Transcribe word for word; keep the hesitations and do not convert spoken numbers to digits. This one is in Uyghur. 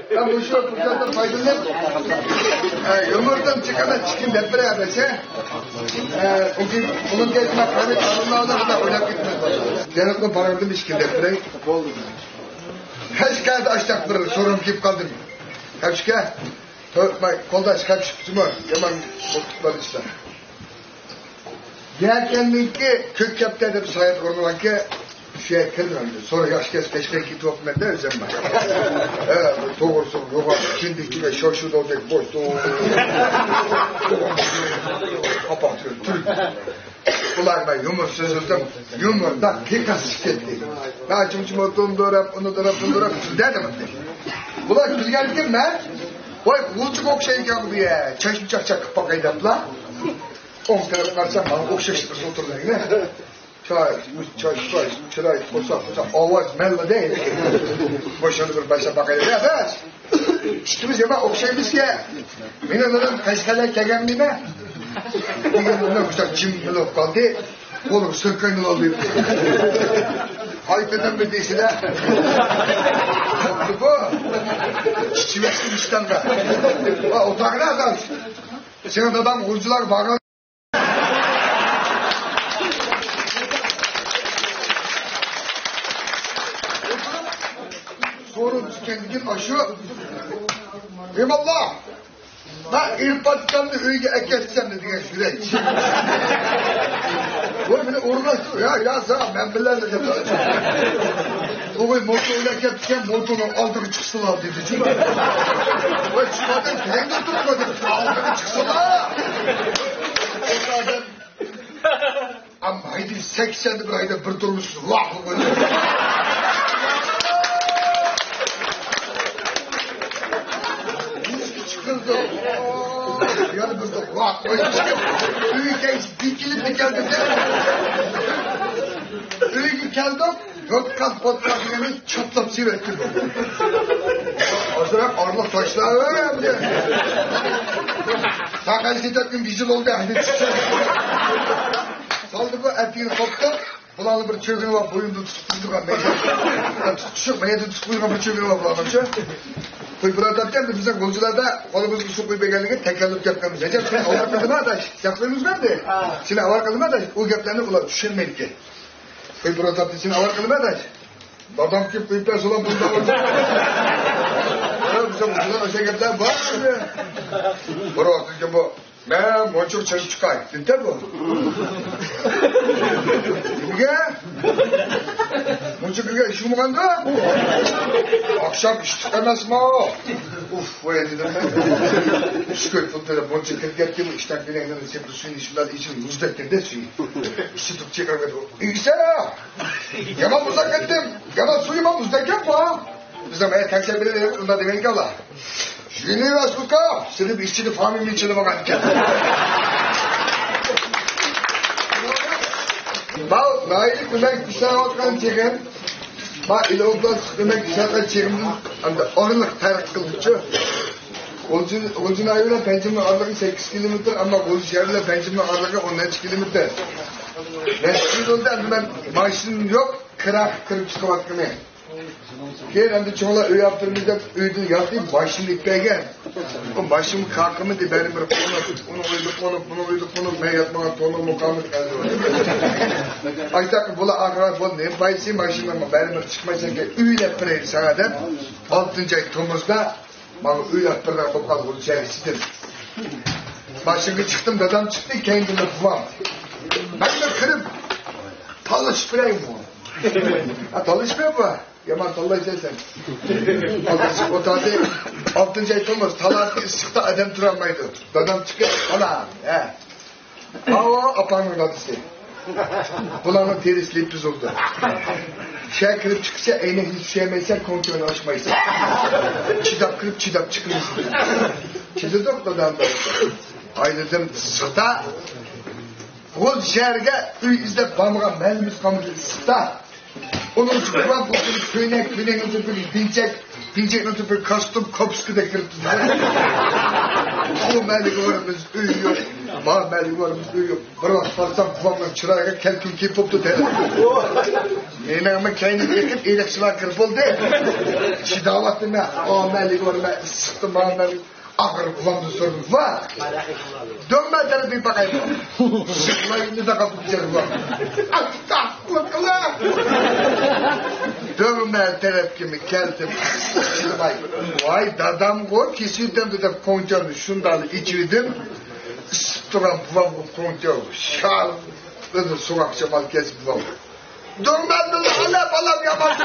مەن مۇشۇ پۇرسەتتىن پايدىلىنىپ، ئە، يۇمۇردىن چىقىمەن، ئىككىنى دەپ بېرەي دېسە، ئە، ئۇنىڭ كەينىدىن قارىماي، ئالىملاردا بۇنداق ئويلاپ كېتىمەن. جەنابنىڭ پاراڭىدىن ئىككىنى دەپ بېرەي. ھەشكەدە ئاشتاق بىر سورۇن كېلىپ قالدىم. ھەشكە، قولداش، ھەشكە جۇمۇ، يامان قوپۇپ ئىشلار. يەكەندىكى كۆك كەپتە دەپ ساياھەت ئورۇنلاركە شۇ يەرگە كىردىم ئەمدى. سورا ياخشى كەچ كەچكەن كېتىۋاپمەن-دە ئۆزۈم بار. ھە، بۇ توغرىسى يوغان، كىندىكى ۋە شوشۇدودەك بوش توغرا. قاپاق تۈرۈپ. بۇلار مەن يۇمۇر سۆزلىدىم. يۇمۇردا قىيقاس چىقىپ كەتتى. مەن چىمچىم ئوتۇندۇرۇپ، ئۇنى دۇرۇپ، بۇنى دۇرۇپ، سىزدە دېمەمدى. بۇلار كىرگەندىكىن مەن، ۋاي، غۇلجىغا ئوخشايدىكەن بۇ يە. چاچما چاقچاق قىلىپ باقاي دەپلا. ئوڭ تەرەپ قارىسام، ماڭا ئوخشاش بىر ئولتۇرىدۇ. چاي، چاي، چاي، چىراي، قورساق، قورساق، ئاۋاز مەنلا دەيدۇ. باشلىدى بىر باشلاپ باقايلى. يا، بەس. ئىككىمىز يامان ئوخشايمىزكەن. مېنىڭ دادام قەشقەرلەر كەلگەنمىدى؟ بۈگۈن مۇشۇنداق جىم بولۇپ قالدى. قولىغا سۆكەينى ئالدى. قايتىدىن بىر دېسىلە. بۇ. ئىچىۋەتتىم ئىشتانغا. ۋا، ئوتاقىدا ئادام. سېنىڭ داداڭ غۇلجىلارغا بارغان. سورۇن چۈشكەندىن كېيىن ئاشۇ، ئىماللا، مەن ئېرپاتكامنى ئۆيگە ئەكەتسەم دېگەن يۈرەك. بۇ مېنى ئورۇنلاشتۇر، يا، يا، ساڭا مەن بىلەن دەپ. ئوغۇي موتور ئويناپ كەپتىكەن، موتورنىڭ ئالدىغا چىقسىلا دېدى. ۋاي، چىقمادىم، كەينىدە تۇرۇپلا دېدى، ئالدىغا چىقسىلا. ئەمما ھەيدىپ سەكسەندە بىر ھەيدەپ بىر تۇرمۇش ۋاھ قىلىپ قويدى. چىقىردى. يەنە بىر ۋاھ قويدى. ئۆيگە كەلسە بېكىنىپ كەلدى. ئۆيگە كەلدۇق. يوتقان پوتقان دېگەننى چاپلاپ سېۋەتتى بۇ. ئازراق ئارىلىق تاشلاۋەر ئەمدى. ساقال كېتەتكىن بىزى بولدى ئەمدى. سالدى بۇ ئەتىگىنى قوپتۇق. بۇلارنى بىر چۆگۈنى بار، بوينىدا تۇتۇپ تۇرىدىغان مەيدە. تۇتۇشۇق مەيدە تۇتۇپ قويغان بىر چۆگۈنى بار بۇلارنىڭچۇ. قويۇپ بۇراتاتتى ئەمدى بىزنىڭ غۇلجىلاردا قولىمىزغا سۇ قۇيۇپ بەرگەنلىكى تەكەللۇپ گەپ قىلىمىز. ئەجەب، سېنى ئاۋارە قىلدىم ھە ئاداش. ياخشى قىلدىڭىزمۇ ئەمدى؟ سېنى ئاۋارە قىلدىم ھە ئاداش. ئۇ گەپلەرنى ئۇلار چۈشەنمەيدىكەن. قويۇپ بۇراتاتتى سېنى ئاۋارە قىلدىم ھە ئاداش. دادام كېلىپ قويۇپ بەرسىلا بۇنداق بولسا. يا، بىزدە مۇشۇنداق ئاشۇ گەپلەر بار. بىر ۋاقىتتىن كېيىن بۇ، مەن مۇنچىغا چىقىپ چىقاي، دېدى بۇ. نېمىگە؟ مۇنچە كۈنگە ئىش بولمىغاندۇ؟ ئاخشام ئىشلىق ئەمەسمۇ؟ ئۇف، ۋاي دېدىم. ئۈچ كۈن پۇل تۆلەپ مۇنچە كىرىپ كەتتى، بۇ ئىشتان كېلەيدىدىم، سېپىل سۈيىنى ئىچىپ، ئىچىم مۇزدەك كىردى، سۈيى. ئىچىدۇق چىقىرىپ، ئىگىسە! يامان مۇزدەك كەتتىم. يامان سۇ يامان مۇزدەك گەپ بۇ. بىزنىڭ مەيەر تەڭسەن بىلەن ئۇنداق دېمەيدىكەنلا. ژېنېۋا سۇكا سېلىپ ئىچىدە فامىلىنى چېلىۋالغان ئىكەن. ماۋۇ ناھىيەلىك كۆمەك ئىشلەۋاتقان چېغىم، ما ئىلى ئوبلاست كۆمەك ئىشلەۋاتقان چېغىمدىن ئارىلىق پەرق قىلدىچۇ. غۇلجا، غۇلجا ناھىيە بىلەن پەنجىمنىڭ ئارىلىقى سەككىز كىلومېتىر، ئەمما غۇلجا شەھەر بىلەن پەنجىمنىڭ ئارىلىقى ئون نەچچە كىلومېتىر. مەن ئىككى يىل بولدى، ئەمدى مەن ماشىنىم يوق، كىراغا كىرىپ چىقىۋاتقىنى. كېيىن ئەمدى چوڭلار ئۆي ئاپتۇرىمىز دەپ ئۆيدىن ياتىپ ماشىنا ئېلىپ بەرگەن. ئۇ ماشىنىمۇ كاكىمىدى بەرىبىر قونۇپ، ئۇنىڭ ئۆيىدە قونۇپ، بۇنىڭ ئۆيىدە قونۇپ، مەن ياتمىغان تونۇر مۇقامىدە قالدى. ئايتاقى بۇلار ئاخىرى بۇ نېمە پايدىسى ماشىنىنىڭ بەرىبىر چىقمايسەنكەن ئۆيلەپ بېرەيلى ساڭا دەپ ئالتىنچى ئاي تومۇزدا ماڭا ئۆي ئاپتۇرغان بولۇپ قالدى بۇ جەرگىسىدىن. ماشىنىغا چىقتىم، دادام چىقتى، كەينىدىن بوۋام. مەنمۇ كىرىپ تالىشىپ بېرەيمۇ؟ ھە، تالىشىپ بېرەيمۇ؟ يامان تاللايسەن سەن. ئالدىسى ئوتادى. ئالتىنچى ئاي تومۇز، تالادىكى ئىسسىقتا ئادەم تۇرالمايدۇ. دادام چىقىپ، ئانا، ھە. ماۋۇ ئاپاڭنىڭ دادىسى. بۇلارنىڭ تېرىسى لىپپە بۇزۇلدى. شەھەر كىرىپ چىققىچە ئەينەكنى چۈشۈرمەيسەن، كونكىنى ئاچمايسەن. چىداپ كىرىپ، چىداپ چىقىمىز. چىدىدۇق دادام. ئايلىدىم ئىسسىقتا. غۇلجا شەھەرگە ئۆي ئىزدەپ بارمىغان مەلىمىز قالمىدى ئىسسىقتا. ئۇنىڭ ئۈچۈن بۇ كۆينەك، كۆينەكنىڭ تۆپىگە بىنچەك، بىنچەكنىڭ تۆپىگە كاستۇم، كاپۇسكىدەك كىرىپتۇ. ئۇ مەھەللىگە بارىمىز، ئۆي يوق. ما مەھەللىگە بارىمىز، ئۆي يوق. بىر ۋاقىت بارسام، بوۋامنىڭ چىرايىغا كەلكۈن كېلىپ بوپتۇ دەيدۇ. مېنىڭمۇ كەينىم يېقىپ ئېلىقچىلار كىرىپ بولدى. چىداۋاتىمەن، ئامەللىك بارمەن، ئىسسىقتا ماڭىمەن. ئاخىرى بۇلامدىن سورىدىم، ۋاھ! دۆڭمەل تەرىپىگە باقايلى. شىخلاينى تاقاپ كېلىدۇ. ئەستەغپۇرۇللا! دۆڭمەل تەرەپكىمۇ كەلدىم. ۋاي دادامغۇ، كېسىۋېتەمدۇ دەپ كوڭچاننى شۇنداقلا ئېچىۋىدىم. ئىسسىپ تۇرغان بۇلامغۇ كوڭچا شار دېدى، سوراق شامال كەسىپ بۇلامغۇ. دۆڭمەلدىن ئانا بالام يامان.